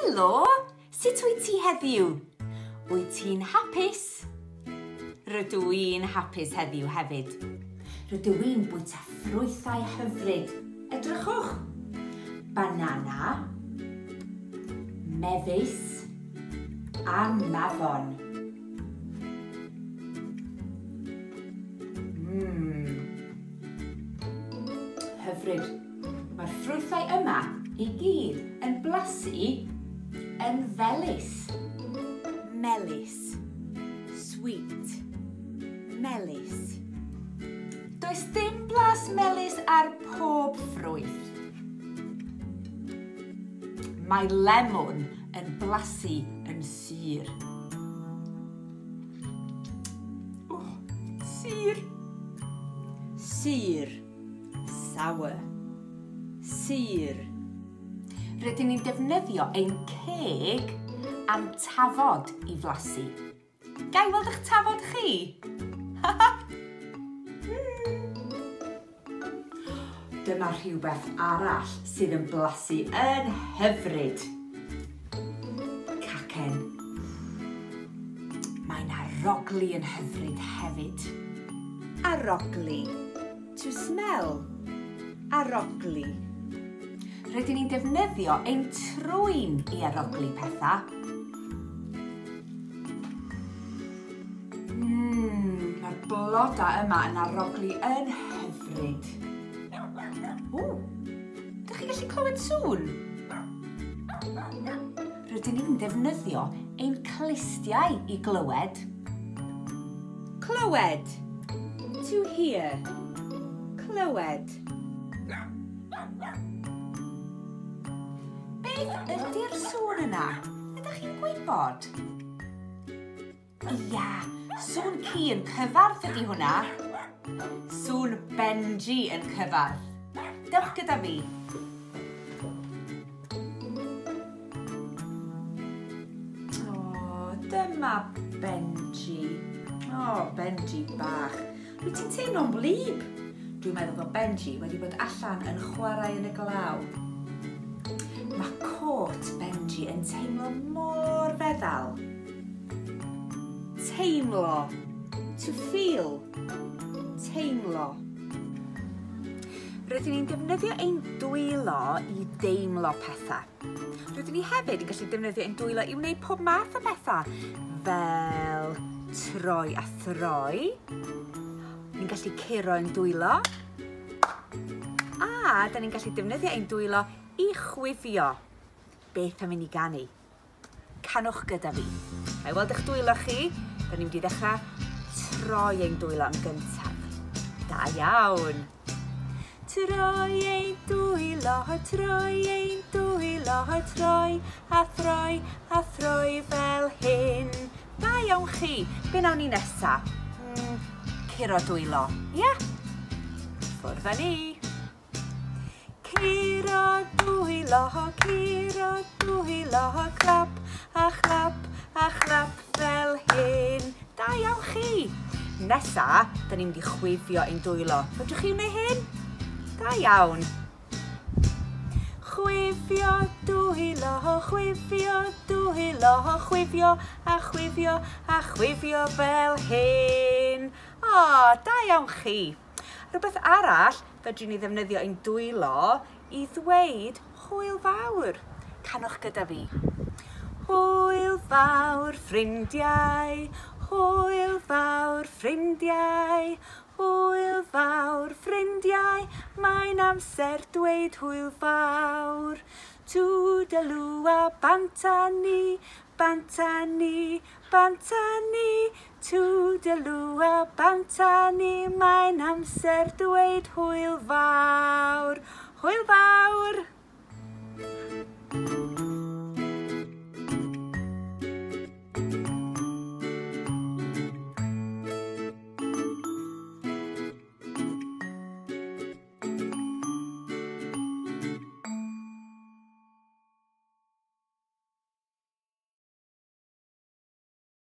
Helo! Sut wyt ti heddiw? Wyt ti'n hapus? Rydw i'n hapus heddiw hefyd. Rydw i'n bwyta ffrwythau hyfryd. Edrychwch! Banana, mefus a mafon. Mmm. Hyfryd. Mae'r ffrwythau yma i gyd yn blasu yn felys. Melys. Sweet. Melys. Does dim blas melys ar pob ffrwyth. Mae lemwn yn blasu yn sur. Oh, sur. Sur. Sour. Sur. Rydyn ni'n defnyddio ein ceg a'n tafod i flasu. Ga i weld eich tafod chi? Dyma rhywbeth arall sydd yn blasu yn hyfryd. Cacen. Mae'n arogli yn hyfryd hefyd. Arogli. To smell. Arogli. Rydyn ni'n defnyddio ein trwyn i arogli pethau. Mae'r blodau yma yn arogli yn hyfryd. Ww, ydych chi'n gallu clywed sŵn? Rydyn ni'n defnyddio ein clustiau i glywed. Clywed. To hear. Clywed. Beth ydy'r sŵn yna? Ydych chi'n gwybod? Ia, sŵn ci yn cyfarth ydy hwnna. Sŵn Benji yn cyfarth. Dewch gyda fi. O, dyma Benji. O, Benji bach. Wyt ti'n teimlo'n wlyb? Dwi'n meddwl bod Benji wedi bod allan yn chwarae yn y glaw. Mae cot Benji yn teimlo mor feddal. Teimlo. To feel. Teimlo. Rydyn ni'n defnyddio ein dwylo i deimlo pethau. Rydyn ni hefyd yn gallu defnyddio ein dwylo i wneud pob math o bethau, fel troi a throi. Ni'n gallu curo ein dwylo. A da ni'n gallu defnyddio ein dwylo i chwifio. Beth am i ni ganu? Canwch gyda fi. Mae weld eich dwylo chi, da ni'n mynd i ddechrau troi ein dwylo yn gyntaf. Da iawn! Troi ein dwylo, troi ein dwylo, troi a throi a throi fel hyn. Da iawn chi! Be nawn ni nesa? Curo dwylo, ia? Yeah? Ffwrdd â ni! Curo dwylo, curo dwylo, clap a chlap a chlap fel hyn. Da iawn chi! Nesa, da ni'n mynd i chwifio ein dwylo. Fedrwch chi wneud hyn? Da iawn. Chwifio dwylo, chwifio dwylo, chwifio a chwifio a chwifio fel hyn. O, da iawn chi. Rhywbeth arall, fedrwn ni ddefnyddio ein dwylo i ddweud hwyl fawr. Canwch gyda fi. Hwyl fawr ffrindiau, hwyl fawr ffrindiau, hwyl fawr ffrindiau, mae'n amser dweud hwyl fawr. Toodaloo a bant â ni, bant â ni, bant â ni, toodaloo a bant â ni, mae'n amser dweud hwyl fawr. Hwyl fawr!